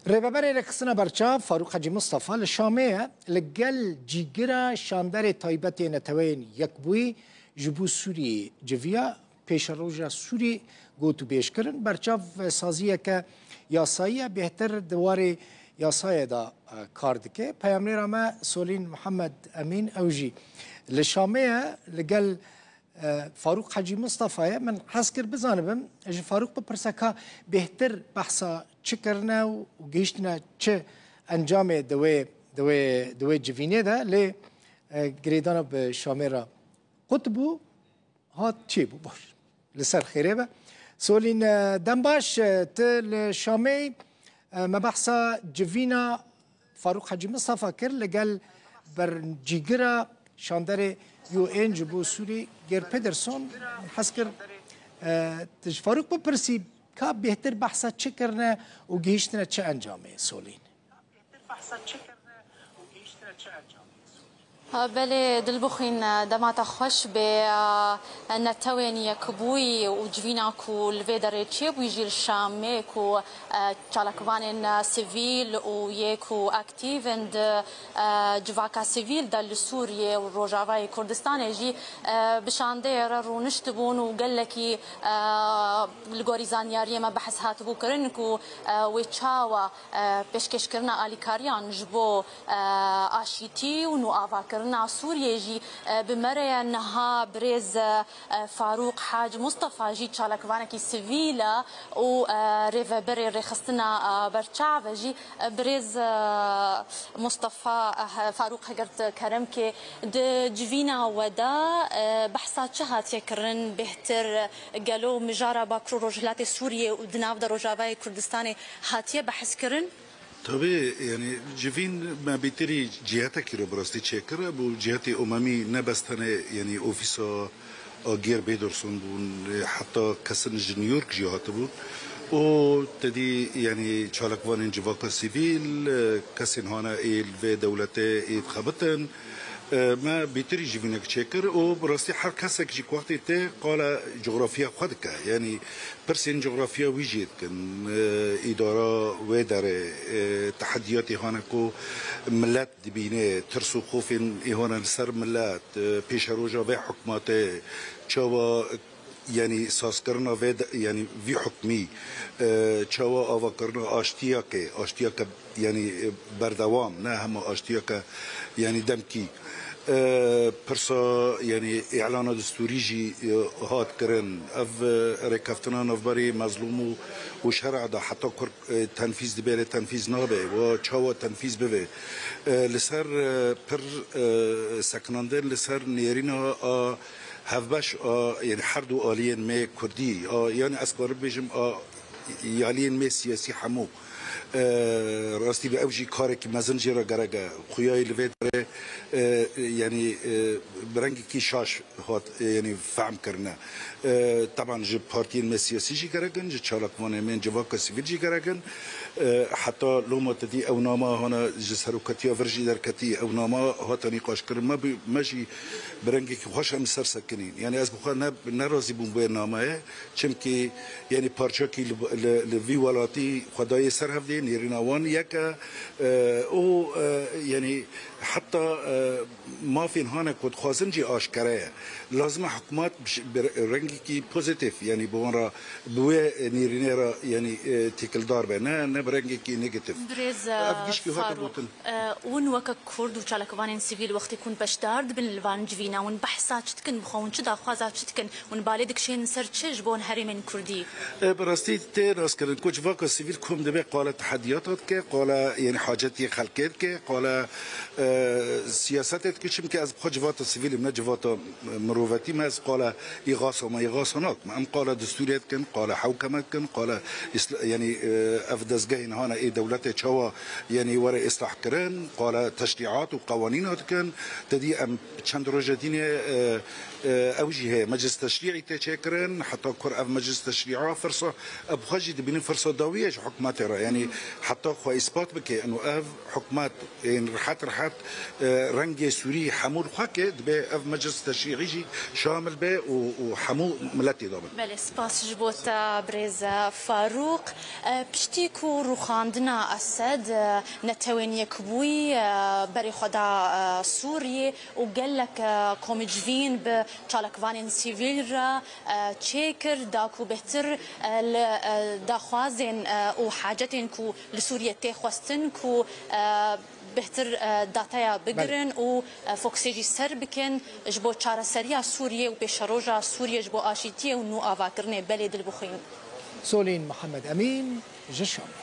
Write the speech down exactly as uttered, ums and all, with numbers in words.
Rêveberê Rêxistina Berçav Farûq Hecî Mistefa li Şamê ye, li gel cîgira şanderê taybet ê Neteweyên Yekbûyî ji bo Sûriyeyê civiya. Pêşeroja Sûriyê gotûbêj kirin. Berçav saziyeke yasayî ye, bêhtir di warê yasayê de, e, kar dike. Peyamnêra me Solîn Mihemed Emîn, ew jî li Şamê ye, li gel e, Farûq Hecî Mistefa ye. Min hez kir bizanibim, ji Farûq bipirse ka bêhtir behsa çi kirine û gihîştine çi encamê di wê, di wê, di wê civînê de, lê, e, girêdana bi Şamê re qut bû, hat çêbû. Baş. Li ser xêrê be. Solîn, e, dem baş, e, tu li Şamê, e, me behsa civîna Farûq Hecî Mistefa kir, li gel bercîgira şanderê U N ji bo Sûrî Geir Pederson. Min hez kir, e, tu ji Farûq bipirsî, ka bêhtir behsa çi kirine û gihîştine çi encamê, Solîn? Belê, Dilbixwîn, dema te xweş bê. Netewên Yekbûyî û civîna ku li vê derê çêbûyî jî li Şamê ku, e, çalakvanên sivîl û yê ku aktîv in di, e, civaka sivîl de li Sûriyê û Rojavayê Kurdistanê jî, e, bi şandeyê re rûniştibûn û gelekî, e, li gorî zanyariyê me behs hatibû kirin ku, e, wê çawa e, pêşkêşkirina alîkariyan ji bo, e, aşîtî û nûavakirina Sûriyê jî, e, bi me re ye. Niha birêz, e, Farûq Hac Mustafa jî çalakvanekî sivîl e û, e, rêveberê rêxistina, e, berçav e jî, e, birêz, e, Mustafa, e, Farûq, heger tu kerem kê, di civîna we de, e, behsa çi hatiye kirin? Bêhtir, e, gelo mijara Bakur û Rojhilatê Sûriyê û di nav de Rojavayê Kurdistanê hatiye behs kirin? Tabii, yani civîn me bêtirî cihetekî re bi rastî çêkir, bû cihetê umemî ne bes tenê, yani ofîsa a Geir Pederson bûn, e, heta kesin ji New York jî hatibûn. Û tedî, yani çalakvanên civaka sivîl, e, kesên hane ê li vê dewletê ê dixebitin, e, me bêtirî civînek çêkir û bi rastî her kesek jî ku wextê tê qala coxrafiya xwe dike. Yani pirsên coxrafiya wî jê dikin, e, îdara wê derê, e, tehediyatê hane ku millet dibîne, tirs û xofên ê hane li ser millet, e, pêşeroja vê hikûmetê, çawa, yani sazkirina vê de, yani vî hikmî, e, çawa avakirina aştiyeke, aştiyeke, yani, e, berdewam, ne hema aştiyeke, yani demkî. E, pirsa, yani, îlana destûrî jî, e, hat kirin. Ev, e, rêkeftina navberê mezlûm û, û şer'a de heta kur, e, tenfîz dibe, lê tenfîz nabe. Wa çawa tenfîz bibe? E, li ser, e, pir, e, sekinandin li ser nêrîna a hevbeş a, yani her du aliyên me kurdî, a, yani ez karim bêjim a, aliyên me siyasî hemû. E, rastî bi ew jî karekî mezin jê re gerek e. Xuyayê li vê derê, e, yani, e, bi rengekî şaş hat, e, yani fehm kirine. E, teban ji partiyên me siyasî jî gerek in, ji çalakvanên me civaka sivîl jî gerek in. E, heta loma tedî ew nama hana ji serokatiya vir jî derketî, ew nama hate nîqaşkirin. Me bi, me jî bi rengekî xweş em li ser sekinîn. Yani ez bi xwe ne, ne razî bûm bi wê nameyê. Çimkî, yani, parçekî li, li, li vî welatî xwe dayê ser hevdê, nêrîna wan yek e, e, û, e, yani, heta, e, mafên hane ku dixwazin jî aşkere ye. Lazim e hikûmet bi ş-, bi rengekî pozîtîf, yani, bi wan re, bi wê nêrînê re, yani, e, têkildar be, ne, ne bi rengekî negatif. Birêz, Ev gişkî hate Farûq, gotin. E, hûn weke Kurd û çalakvanên sivîl wextê ku hûn beşdar dibin li van civîna, hûn behsa çi dikin bi xwe, hûn çi daxwaza çi dikin, hûn balê dikişên ser çi ji bo herêmên Kurdî? E, bi rastî tê naskirin ku civaka sivîl kom dibe qala tehediyata dike, qala, yani, hacetiyê xelkê dike, qala, e, siyasetê dike, çimkî ez bi xwe civata sivîl im, ne civata mirovetî me, ez qala îxasa me, îxasa nakim. Em qala destûrê dikin, qala hewkeme dikin, qala îsla-, yani, e, ev dezgehên hane ê dewletê çawa, yani, were îslah kirin, qala teşrîat û qewanîna dikin. Tedî em çend roje dînê, e, e, ew jî heye, meclis teşrîî tê çêkirin, heta kur ev meclis teşrîa firsa, ev Xwe jî dibînin firsa dawî ye ji hikûmetê re. Yanî heta xwe îspat bike, ino ev hikûmet ên rehet rehet, e, rengê Sûrî hemû li xwe ke, dibê ev meclis teşrîî jî şamil be û, û hemû miletê de bin. Belê, spas ji bo te birêz Farûq. E, piştî ku rûxandina Esed, e, Netewên Yekbûyî, e, berê xwe da, e, Sûriyê û gelek, e, komcivîn bi çalakvanên sivîl re, e, çêkir, da ku bêhtir, e, li, e, daxwazên, e, û hacetên ku li Sûriyê tê xwestin ku, e, bêhtir, e, dateya bigirin û, e, fokusê jî ser bikin ji bo çareseriya Sûriyê û pêşeroja Sûriyê ji bo aşîtiyê û nûavakirinê. Belê, dilbixwîn. Solîn Mihemed Emîn ji Şamê.